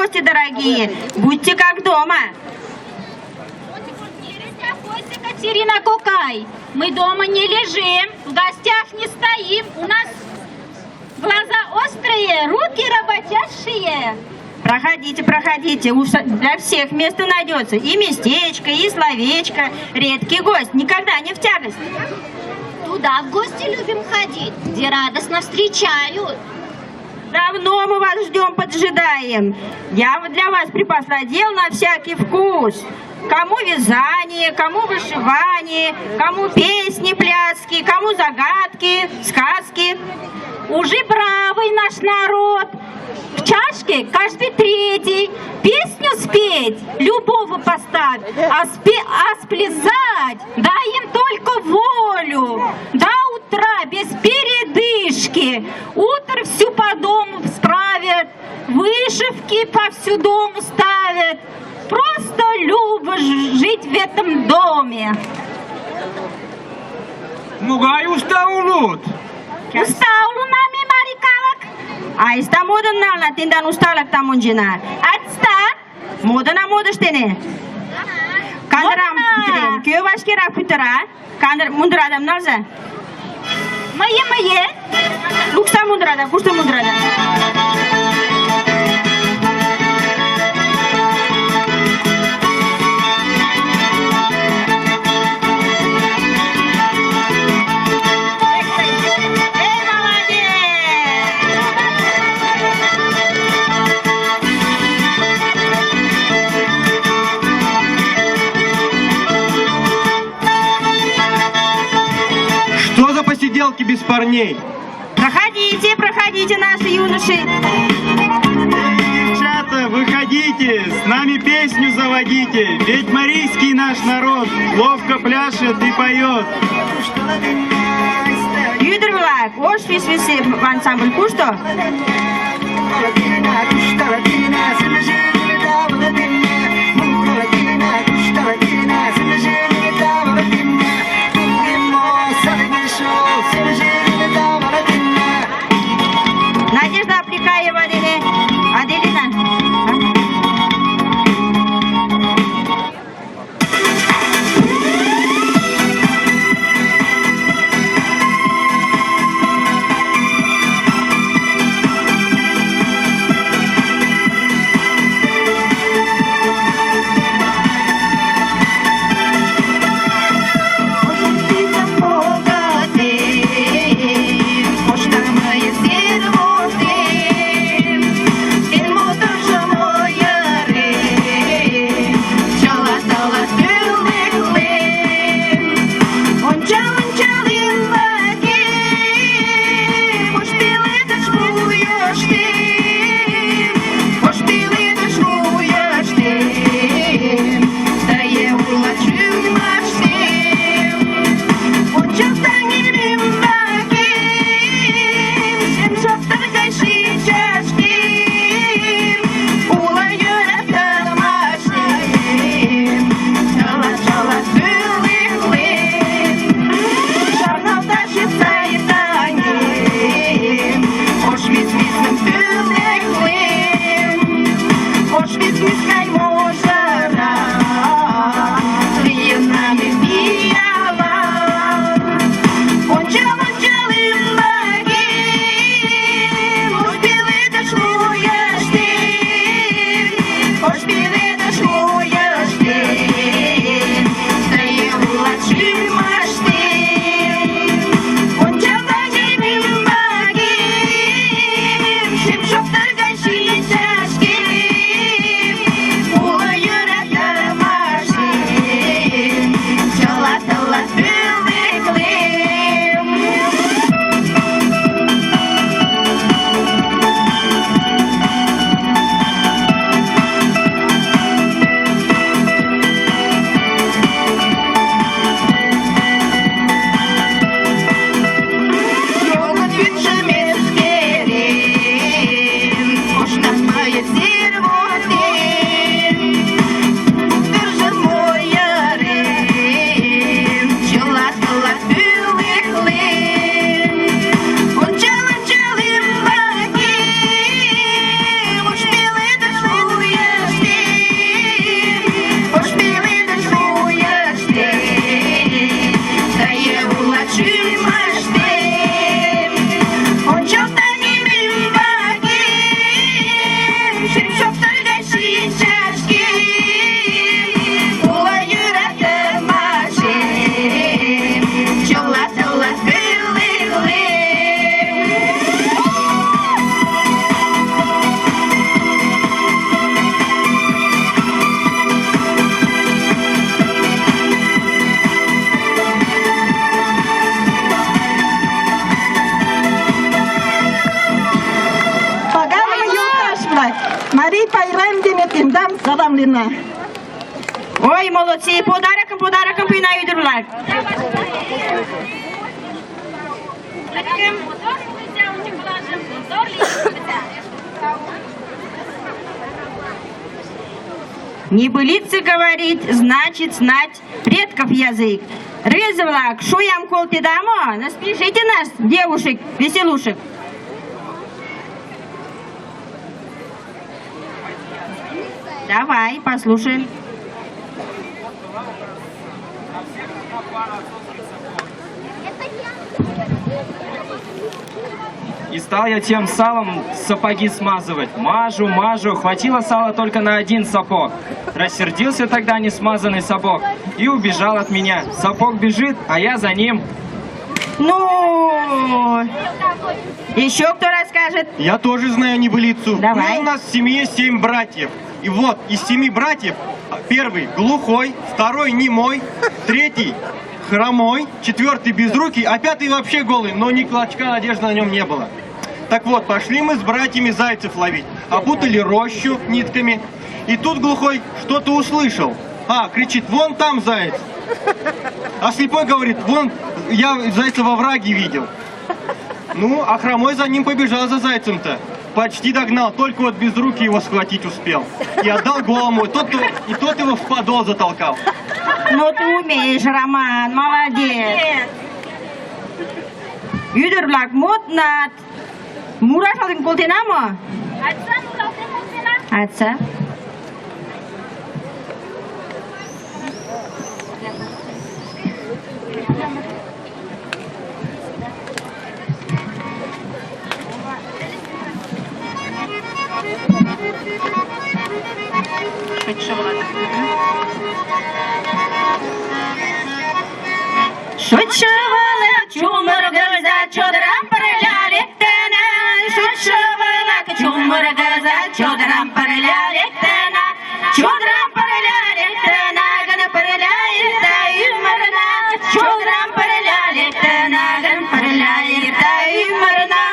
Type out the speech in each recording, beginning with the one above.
гости дорогие. Будьте как дома. Катерина Кокай, мы дома не лежим, в гостях не стоим. У нас глаза острые, руки работящие. Проходите, проходите, для всех место найдется. И местечко, и словечко. Редкий гость, никогда не в тягость. Туда в гости любим ходить, где радостно встречают. Давно мы вас ждем, поджидаем. Я вот для вас припасла дел на всякий вкус. Кому вязание, кому вышивание, кому песни, пляски, кому загадки, сказки. Уже бравый наш народ. В чашке каждый третий. Песню спеть, любого поставь, а сплясать дай им только волю. До утра без передышки. Утро всю по дому справят, вышивки по всю дому ставят. Просто любишь жить в этом доме. Могай уста улыт? Уста улына ме, марий калык. Айста модын нална, тендан усталыкдам ончена. Айста! Модына модыш дене. Кандырам Модына! пӱтырем. Кӧ вашкерак пӱтыра? Кандыр мундырадам налза. Мые, мые. Лукса мундырада, кушто мундырада. Эй, молодец! Что за посиделки без парней? Проходите, проходите, наши юноши. Девчата, выходите, с нами песню заводите, ведь марийский наш народ ловко пляшет и поет. Ӱдыр-влак, ош висвиси ансамбль кушто? Надежда Апликаева дене Аделина. Марий пайрем дене тендам саламлена. Ой, молодцы, подарокым, подарокым пуэна, ӱдыр-влак. Небылицы говорить, значит знать предков язык. Рвезе-влак, шоям колтеда мо? Насмешите нас, девушек, веселушек. Давай, послушаем. И стал я тем салом сапоги смазывать. Мажу, мажу, хватило сала только на один сапог. Рассердился тогда несмазанный сапог и убежал от меня. Сапог бежит, а я за ним. Ну, еще кто расскажет? Я тоже знаю небылицу. Давай. Было у нас в семье 7 братьев. И вот из 7 братьев первый глухой, второй немой, третий хромой, четвертый безрукий, а пятый вообще голый, но ни клочка одежды на нем не было. Так вот, пошли мы с братьями зайцев ловить, опутали рощу нитками. И тут глухой что-то услышал. А, кричит, вон там заяц. А слепой говорит, вон, я зайца во враге видел. Ну, а хромой за ним побежал за зайцем-то. Почти догнал, только вот без руки его схватить успел. И отдал голому, и тот его в подол затолкал. Ну ты умеешь, Роман, молодец. Ӱдыр-влак, моднат. Мураш шалтен колтена мо? Айста. Шочшо-влак чумыргыза, чодырам пырля лектына. Шочшо-влак чумыргыза, чодырам пырля лектына. Чодырам пырля лектына гын, пырля эрта ӱмырна. Чодырам пырля лектына гын, пырля эрта ӱмырна.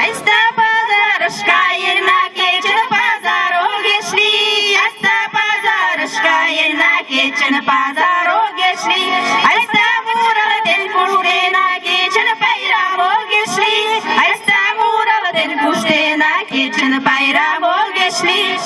Айста пазарыш каена, кечын пазар огеш лий. Айста пазарыш каена, кечын пазар огеш лий. Айста муралтен куштена, кечын пайрем огеш лий. Айста муралтен куштена, кечын пайрем огеш лий.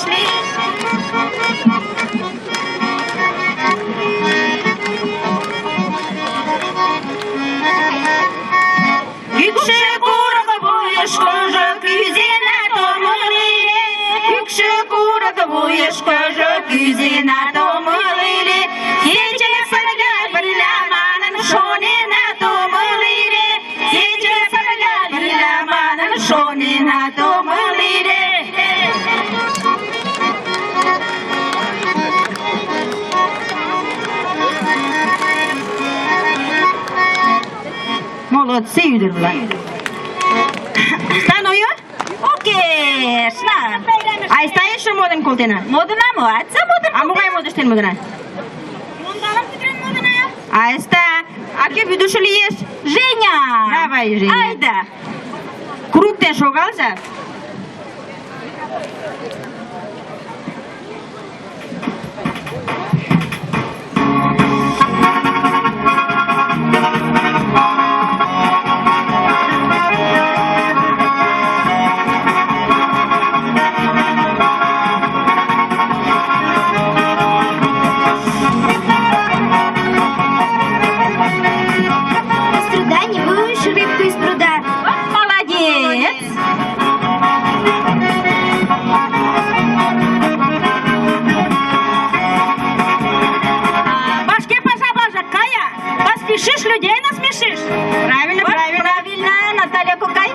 Кӱкшӧ курык вуйышкыжо кӱзенат омыл ыле. Кӱкшӧ курык вуйышкыжо кӱзенат омыл ыле. Кече пырля пырля манын шоненат омыл ыле. Кече пырля пырля манын шоненат омыл ыле. Молодцы, ӱдыр-влак. Становё? Окей, шна. Айста эше модын колтена. Модына мо? Айста модын. А могай модыш дене модына? Айста. А кӧ вӱдышӧ лиеш? Женя! Давай, Женя. Айда! Круг дене шогалза. Без труда не выловишь рыбку из пруда. Вот молодец! Вашке паша бажа, кая! Поспешишь, людей насмешишь. Правильно, Вот правильно. Правильно, Наталья Кукай.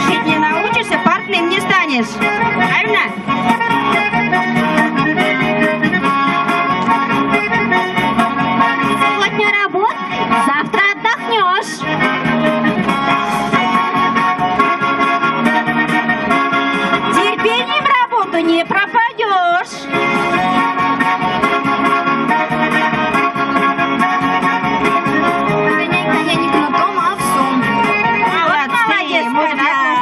Шить не научишься, портным не станешь. Правильно? Сегодня работай, завтра отдохнешь. Терпением работу не пропадешь. Молодежь. Погоняй коня не кнутом, а овсом. Молодцы, Молодец, музыка коня.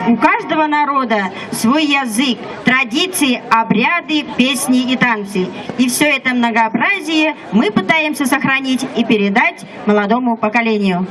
У каждого народа свой язык, традиции, обряды, песни и танцы. И все это многообразие мы пытаемся сохранить и передать молодому поколению.